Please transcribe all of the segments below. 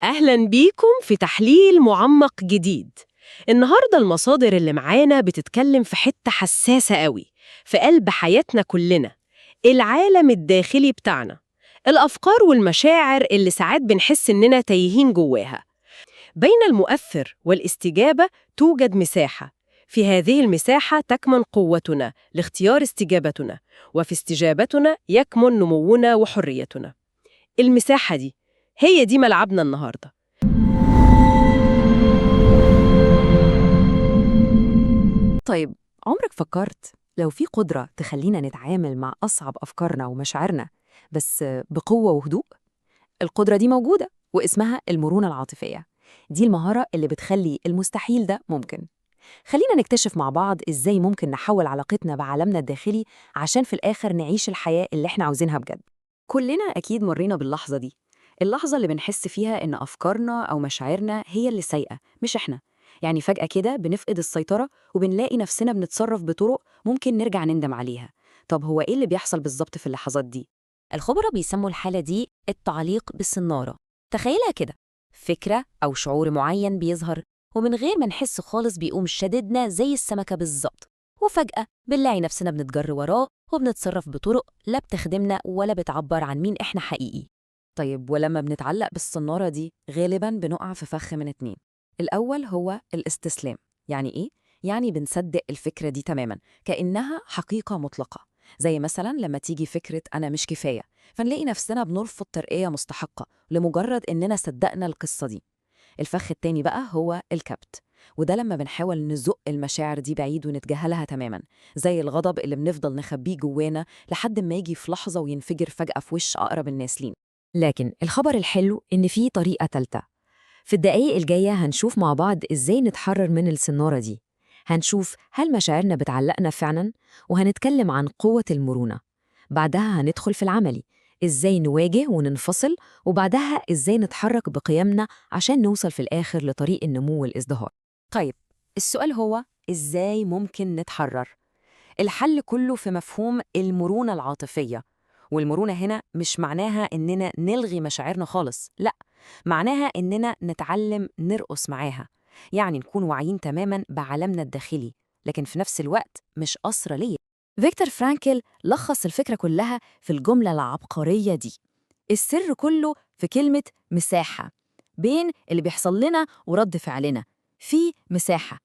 أهلا بيكم في تحليل معمق جديد. النهاردة المصادر اللي معانا بتتكلم في حتة حساسة قوي في قلب حياتنا كلنا، العالم الداخلي بتاعنا، الأفكار والمشاعر اللي ساعات بنحس إننا تايهين جواها. بين المؤثر والاستجابة توجد مساحة، في هذه المساحة تكمن قوتنا لاختيار استجابتنا، وفي استجابتنا يكمن نمونا وحريتنا. المساحة دي هي دي ملعبنا النهاردة. طيب، عمرك فكرت لو في قدرة تخلينا نتعامل مع أصعب أفكارنا ومشاعرنا بس بقوة وهدوء؟ القدرة دي موجودة واسمها المرونة العاطفية. دي المهارة اللي بتخلي المستحيل ده ممكن. خلينا نكتشف مع بعض إزاي ممكن نحول علاقتنا بعالمنا الداخلي عشان في الآخر نعيش الحياة اللي احنا عاوزينها بجد. كلنا أكيد مرينا باللحظة دي، اللحظة اللي بنحس فيها إن أفكارنا أو مشاعرنا هي اللي سايقة مش إحنا. يعني فجأة كده بنفقد السيطرة وبنلاقي نفسنا بنتصرف بطرق ممكن نرجع نندم عليها. طب هو إيه اللي بيحصل بالظبط في اللحظات دي؟ الخبراء بيسموا الحالة دي التعليق بالصنارة. تخيلها كده، فكرة أو شعور معين بيظهر ومن غير ما نحس خالص بيقوم شددنا زي السمكة بالظبط، وفجأة بنلاقي نفسنا بنتجر وراه وبنتصرف بطرق لا بتخدمنا ولا بتعبر عن مين إحنا حقيقي. طيب ولما بنتعلق بالصنارة دي غالباً بنقع في فخ من اتنين. الأول هو الاستسلام. يعني إيه؟ يعني بنصدق الفكرة دي تماماً كأنها حقيقة مطلقة، زي مثلاً لما تيجي فكرة أنا مش كفاية، فنلاقي نفسنا بنرفض ترقية مستحقة لمجرد إننا صدقنا القصة دي. الفخ التاني بقى هو الكبت، وده لما بنحاول نزق المشاعر دي بعيد ونتجاهلها تماماً، زي الغضب اللي بنفضل نخبيه جوانا لحد ما يجي في لحظة وينفجر فجأة في وش أقرب الناس لينا. لكن الخبر الحلو إن في طريقة تالتة. في الدقايق الجاية هنشوف مع بعض إزاي نتحرر من الصنارة دي. هنشوف هل مشاعرنا بتعلقنا فعلا، وهنتكلم عن قوة المرونة. بعدها هندخل في العملي، إزاي نواجه وننفصل، وبعدها إزاي نتحرك بقيمنا عشان نوصل في الآخر لطريق النمو والازدهار. طيب السؤال هو إزاي ممكن نتحرر؟ الحل كله في مفهوم المرونة العاطفية. والمرونة هنا مش معناها إننا نلغي مشاعرنا خالص، لأ، معناها إننا نتعلم نرقص معاها. يعني نكون واعيين تماماً بعالمنا الداخلي، لكن في نفس الوقت مش أسرة ليه. فيكتور فرانكل لخص الفكرة كلها في الجملة العبقرية دي: السر كله في كلمة مساحة، بين اللي بيحصل لنا ورد فعلنا في مساحة.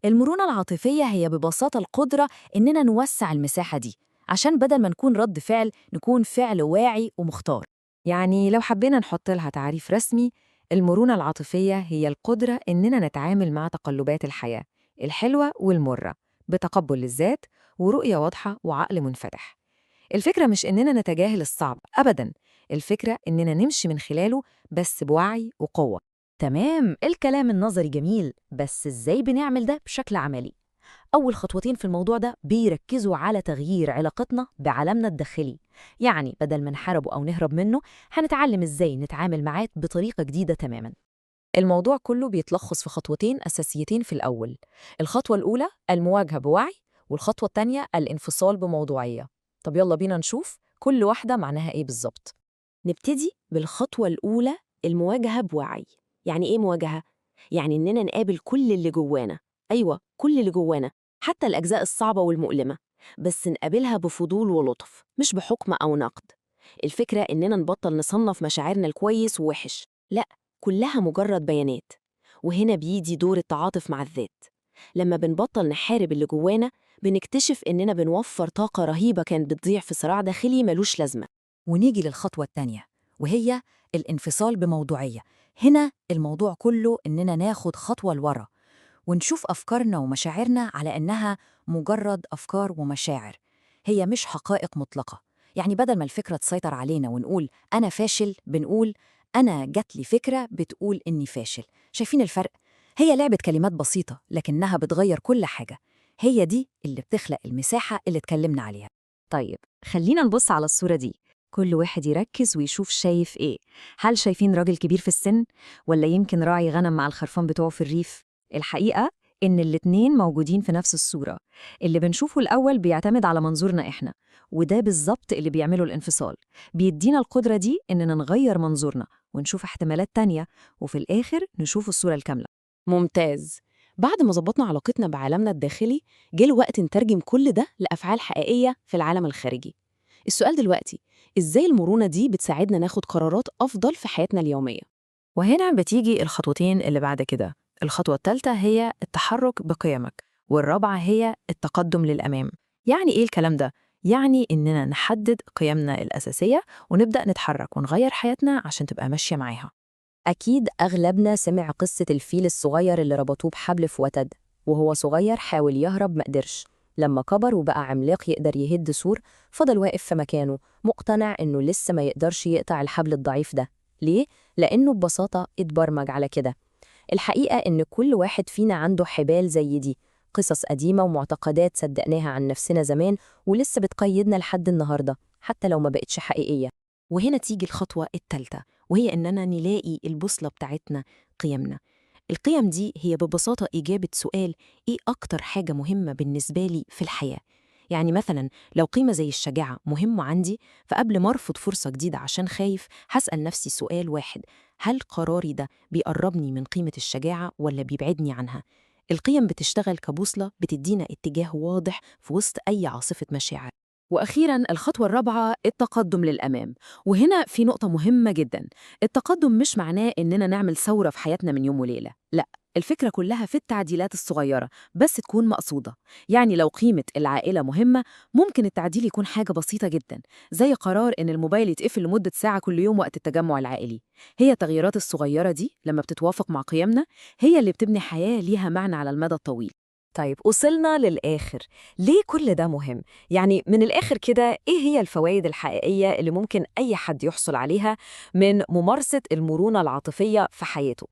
المرونة العاطفية هي ببساطة القدرة إننا نوسع المساحة دي، عشان بدل ما نكون رد فعل نكون فعل واعي ومختار. يعني لو حبينا نحط لها تعريف رسمي، المرونة العاطفية هي القدرة إننا نتعامل مع تقلبات الحياة الحلوة والمرة بتقبل للذات ورؤية واضحة وعقل منفتح. الفكرة مش إننا نتجاهل الصعب أبداً، الفكرة إننا نمشي من خلاله بس بوعي وقوة. تمام، الكلام النظري جميل، بس إزاي بنعمل ده بشكل عملي؟ أول خطوتين في الموضوع ده بيركزوا على تغيير علاقتنا بعالمنا الداخلي. يعني بدل ما نحاربه أو نهرب منه، هنتعلم إزاي نتعامل معاه بطريقة جديدة تماماً. الموضوع كله بيتلخص في خطوتين أساسيتين في الأول. الخطوة الأولى المواجهة بوعي، والخطوة الثانية الانفصال بموضوعية. طب يلا بينا نشوف كل واحدة معناها إيه بالظبط. نبتدي بالخطوة الأولى، المواجهة بوعي. يعني إيه مواجهة؟ يعني إننا نقابل كل اللي جوانا، أيوة كل اللي جوانا، حتى الأجزاء الصعبة والمؤلمة، بس نقابلها بفضول ولطف، مش بحكم أو نقد. الفكرة إننا نبطل نصنف مشاعرنا الكويس ووحش، لا، كلها مجرد بيانات. وهنا بيجي دور التعاطف مع الذات. لما بنبطل نحارب اللي جوانا بنكتشف إننا بنوفر طاقة رهيبة كانت بتضيع في صراع داخلي ملوش لازمة. ونيجي للخطوة الثانية، وهي الانفصال بموضوعية. هنا الموضوع كله إننا ناخد خطوة لورا ونشوف أفكارنا ومشاعرنا على إنها مجرد أفكار ومشاعر، هي مش حقائق مطلقة. يعني بدل ما الفكرة تسيطر علينا ونقول أنا فاشل، بنقول أنا جات لي فكرة بتقول إني فاشل. شايفين الفرق؟ هي لعبة كلمات بسيطة لكنها بتغير كل حاجة. هي دي اللي بتخلق المساحة اللي اتكلمنا عليها. طيب خلينا نبص على الصورة دي، كل واحد يركز ويشوف شايف إيه. هل شايفين راجل كبير في السن، ولا يمكن راعي غنم مع الخرفان بتوعه في الريف؟ الحقيقة إن الاتنين موجودين في نفس الصورة. اللي بنشوفه الأول بيعتمد على منظورنا إحنا، وده بالظبط اللي بيعمله الانفصال. بيدينا القدرة دي إننا نغير منظورنا ونشوف احتمالات تانية، وفي الآخر نشوف الصورة الكاملة. ممتاز. بعد ما ظبطنا علاقتنا بعالمنا الداخلي، جه الوقت نترجم كل ده لأفعال حقيقية في العالم الخارجي. السؤال دلوقتي، إزاي المرونة دي بتساعدنا ناخد قرارات أفضل في حياتنا اليومية؟ وهنا بتيجي الخطوتين اللي بعد كده. الخطوة الثالثة هي التحرك بقيمك، والرابعة هي التقدم للأمام. يعني إيه الكلام ده؟ يعني إننا نحدد قيمنا الأساسية ونبدأ نتحرك ونغير حياتنا عشان تبقى ماشية معاها. أكيد أغلبنا سمع قصة الفيل الصغير اللي ربطوه بحبل في وتد، وهو صغير حاول يهرب ما قدرش. لما كبر وبقى عملاق يقدر يهد سور، فضل واقف في مكانه مقتنع إنه لسه ما يقدرش يقطع الحبل الضعيف ده. ليه؟ لأنه ببساطة اتبرمج على كده. الحقيقة إن كل واحد فينا عنده حبال زي دي، قصص قديمة ومعتقدات صدقناها عن نفسنا زمان ولسه بتقيدنا لحد النهاردة، حتى لو ما بقتش حقيقية. وهنا تيجي الخطوة الثالثة، وهي إننا نلاقي البوصلة بتاعتنا، قيمنا. القيم دي هي ببساطة إجابة سؤال إيه أكتر حاجة مهمة بالنسبة لي في الحياة؟ يعني مثلاً لو قيمة زي الشجاعة مهمة عندي، فقبل ما أرفض فرصة جديدة عشان خايف، هسأل نفسي سؤال واحد: هل قراري ده بيقربني من قيمة الشجاعة ولا بيبعدني عنها؟ القيم بتشتغل كبوصلة بتدينا اتجاه واضح في وسط أي عاصفة مشاعر. وأخيراً الخطوة الرابعة، التقدم للأمام. وهنا في نقطة مهمة جداً، التقدم مش معناه إننا نعمل ثورة في حياتنا من يوم وليلة، لا، الفكرة كلها في التعديلات الصغيرة بس تكون مقصودة. يعني لو قيمة العائلة مهمة، ممكن التعديل يكون حاجة بسيطة جداً، زي قرار إن الموبايل يتقفل لمدة ساعة كل يوم وقت التجمع العائلي. هي التغييرات الصغيرة دي لما بتتوافق مع قيمنا هي اللي بتبني حياة ليها معنى على المدى الطويل. طيب وصلنا للآخر، ليه كل ده مهم؟ يعني من الآخر كده، إيه هي الفوائد الحقيقية اللي ممكن أي حد يحصل عليها من ممارسة المرونة العاطفية في حياته؟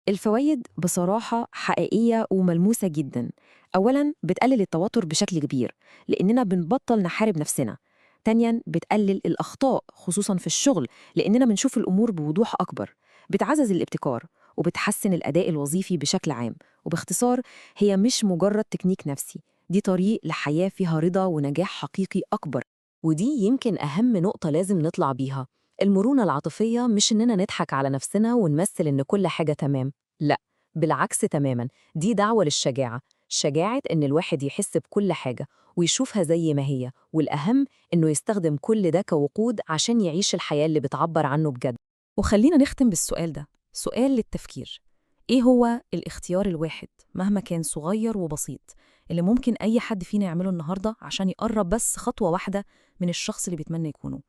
الفوائد بصراحة حقيقية وملموسة جدا. أولاً بتقلل التوتر بشكل كبير، لأننا بنبطل نحارب نفسنا. تانياً بتقلل الأخطاء خصوصاً في الشغل، لأننا بنشوف الأمور بوضوح أكبر. بتعزز الابتكار وبتحسن الأداء الوظيفي بشكل عام. وباختصار هي مش مجرد تكنيك نفسي، دي طريق لحياة فيها رضا ونجاح حقيقي أكبر. ودي يمكن أهم نقطة لازم نطلع بيها. المرونة العاطفية مش إننا نضحك على نفسنا ونمثل إن كل حاجة تمام، لا، بالعكس تماماً، دي دعوة للشجاعة، شجاعة إن الواحد يحس بكل حاجة ويشوفها زي ما هي، والأهم إنه يستخدم كل ده كوقود عشان يعيش الحياة اللي بتعبر عنه بجد. وخلينا نختم بالسؤال ده، سؤال للتفكير. إيه هو الاختيار الواحد مهما كان صغير وبسيط اللي ممكن أي حد فينا يعمله النهاردة عشان يقرب بس خطوة واحدة من الشخص اللي بيتمنى يكونه؟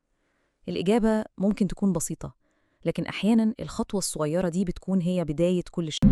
الإجابة ممكن تكون بسيطة، لكن أحياناً الخطوة الصغيرة دي بتكون هي بداية كل شيء.